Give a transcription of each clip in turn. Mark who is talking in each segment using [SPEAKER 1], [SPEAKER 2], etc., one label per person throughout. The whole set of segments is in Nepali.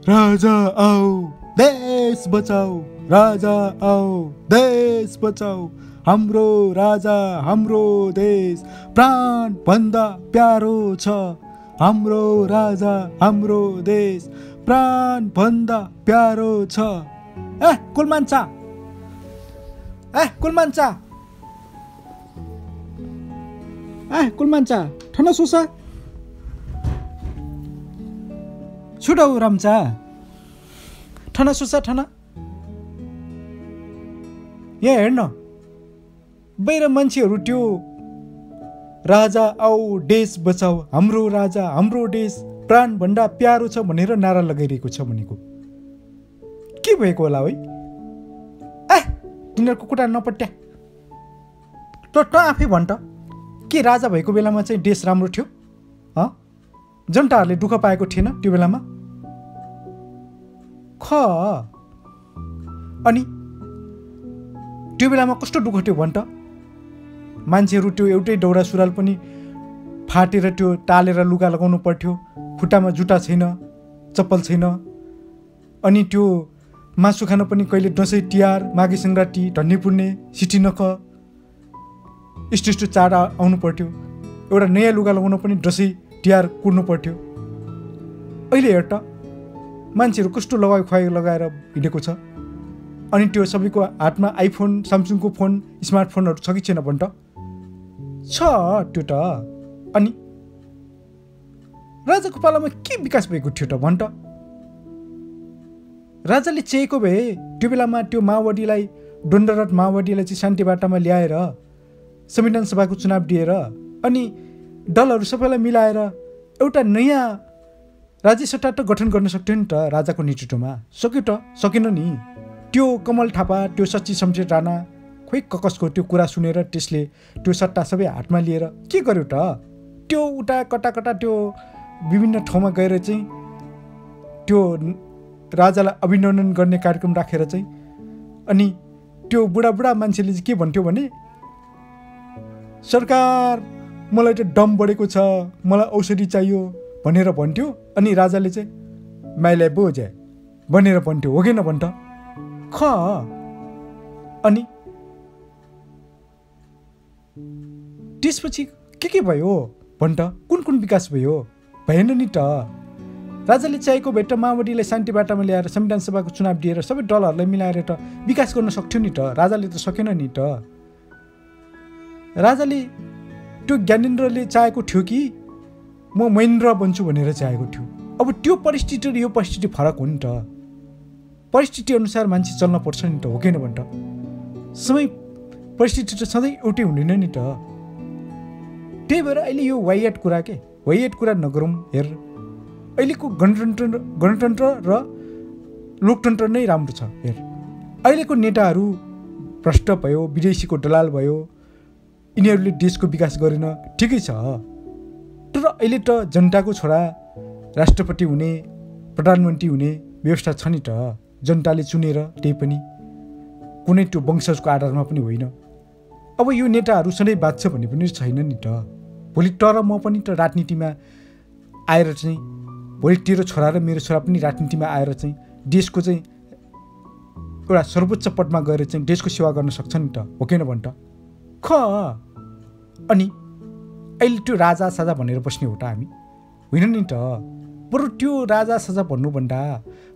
[SPEAKER 1] राजा आओ देश बचाओ, राजा आओ देश बचाओ, हाम्रो राजा हाम्रो देश प्राण भन्दा प्यारो छ, हाम्रो राजा हाम्रो देश प्राण भन्दा प्यारो छ। कुलमान्छा, कुलमान्छा, कुलमान्छा ठन सुसा छुटौ रम्चा ठन सुसा ठन। यहाँ हेर्न बाहिर मान्छेहरू त्यो राजा आओ देश बचाओ, हाम्रो राजा हाम्रो देश प्राण भन्दा प्यारो छ भनेर नारा लगाइरहेको छ भनेको के भएको होला है? तिनीहरूको कुरा नपट्या त आफै भन् त, के राजा भएको बेलामा चाहिँ देश राम्रो थियो? जनताहरूले दुःख पाएको थिएन त्यो बेलामा? अनि त्यो बेलामा कस्तो दुःख थियो भन् त? मान्छेहरू त्यो एउटै दौरा सुरुवाल पनि फाटेर त्यो टालेर लुगा लगाउनु पर्थ्यो, खुट्टामा जुत्ता छैन, चप्पल छैन, अनि त्यो मासु खान पनि कहिले दसैँ तिहार माघे सङ्क्रान्ति धन्ने पुर्णे सिटी नख यस्तो यस्तो चाड आउनु पर्थ्यो, एउटा नयाँ लुगा लगाउन पनि दसैँ तिहार कुर्नु पर्थ्यो। अहिले हेर त मान्छेहरू कस्तो लगाइ खुवाइ लगाएर हिँडेको छ, अनि त्यो सबैको हातमा आइफोन स्यामसङको फोन स्मार्टफोनहरू छ कि छैन भन् त? छ त्यो त। अनि राजाको पालामा के विकास भएको थियो त भन् त? राजाले चाहिएको भए त्यो बेलामा त्यो माओवादीलाई दण्डरत माओवादीलाई चाहिँ शान्ति बाटामा ल्याएर संविधान सभाको चुनाव दिएर अनि दलहरू सबैलाई मिलाएर एउटा नयाँ राज्य सत्ता त गठन गर्न सक्थ्यो नि त राजाको नेतृत्वमा। सक्यो त? सकेन नि। त्यो कमल थापा, त्यो सच्ची शमशेर राणा खोइ ककसको त्यो कुरा सुनेर त्यसले त्यो सट्टा सबै हातमा लिएर के गर्यो त? त्यो उता कता कता त्यो विभिन्न ठाउँमा गएर चाहिँ त्यो राजालाई अभिनन्दन गर्ने कार्यक्रम राखेर चाहिँ अनि त्यो बुढा मान्छेले चाहिँ के भन्थ्यो भने, सरकार मलाई त दम बढेको छ, मलाई औषधि चाहियो भनेर भन्थ्यो, अनि राजाले चाहिँ मैले बुझे भनेर भन्थ्यो, हो कि न भन् त? अनि त्यसपछि के भयो भन् त? कुन विकास भयो? भएन नि त। राजाले चाहेको भए त माओवादीलाई शान्ति बाटामा ल्याएर संविधान सभाको चुनाव दिएर सबै दलहरूलाई मिलाएर त विकास गर्न सक्थ्यो नि त। राजाले त सकेन नि त। राजाले त्यो ज्ञानेन्द्रले चाहेको थियो कि म महेन्द्र बन्छु भनेर चाहेको थियो। अब त्यो परिस्थिति र यो परिस्थिति फरक हो नि त। परिस्थिति अनुसार मान्छे चल्न पर्छ नि त, हो कि न भन् त? समय परिस्थिति त सधैँ एउटै हुँदैन नि त। त्यही भएर अहिले यो वाहियात कुरा नगरौँ। हेर अहिलेको गणतन्त्र र लोकतन्त्र नै राम्रो छ। हेर अहिलेको नेताहरू भ्रष्ट भयो, विदेशीको दलाल भयो, यिनीहरूले देशको विकास गरेन, ठिकै छ। तर अहिले त जनताको छोरा राष्ट्रपति हुने, प्रधानमन्त्री हुने व्यवस्था छ नि त। जनताले चुनेर, त्यही पनि कुनै त्यो वंशजको आधारमा पनि होइन। अब यो नेताहरू सधैँ बाँच्छ भन्ने पनि छैन नि त। भोलि तर म पनि त राजनीतिमा आएर चाहिँ, भोलि तेरो छोरा र मेरो छोरा पनि राजनीतिमा आएर चाहिँ देशको चाहिँ एउटा सर्वोच्च पदमा गएर चाहिँ देशको सेवा गर्न सक्छ नि त, हो कि न भन् त? अनि अहिले त्यो राजा साजा भनेर बस्ने हो त हामी? होइन नि त। बरु त्यो राजा साजा भन्नुभन्दा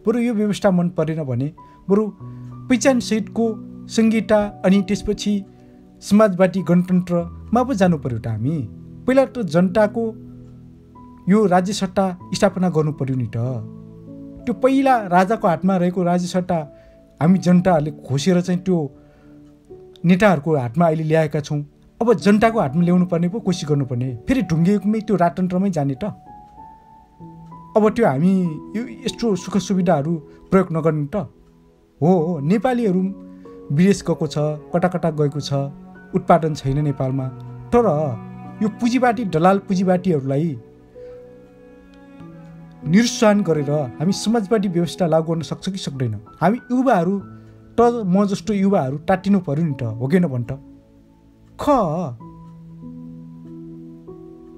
[SPEAKER 1] बरु यो व्यवस्था मन परेन भने बरु पहिचानसहितको संहिता अनि त्यसपछि समाजवादी गणतन्त्रमा पो जानु पर्यो त हामी। पहिला त जनताको यो राज्य सत्ता स्थापना गर्नु पर्यो नि त। त्यो पहिला राजाको हातमा रहेको राज्य सत्ता हामी जनताहरूले खोसेर चाहिँ त्यो नेताहरूको हातमा अहिले ल्याएका छौँ। अब जनताको हातमा ल्याउनु पर्ने पो कोसिस गर्नुपर्ने, फेरि ढुङ्गेमै त्यो राजतन्त्रमै जाने त। अब त्यो हामी यो यस्तो सुख सुविधाहरू प्रयोग नगर्ने त हो। नेपालीहरू विदेश गएको छ, कता कता गएको छ, उत्पादन छैन नेपालमा। तर यो पुँजीवादी दलाल पुँजीवादीहरूलाई निरुत्साहन गरेर हामी समाजवादी व्यवस्था लागू गर्न सक्छ कि सक्दैन? हामी युवाहरू त म जस्तो युवाहरू तातिनु पर्यो नि त, हो कि न भन् त?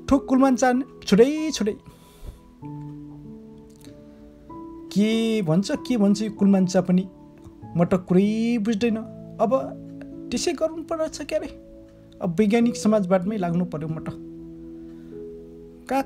[SPEAKER 1] ठोक कुलमान चान छोडै के भन्छ यो कुलमान्छा पनि म त कुरै बुझ्दैन। अब त्यसै गर्नु पर्छ क्या रे, अब वैज्ञानिक समाजवादमै लाग्नु पर्यो म त। कहाँ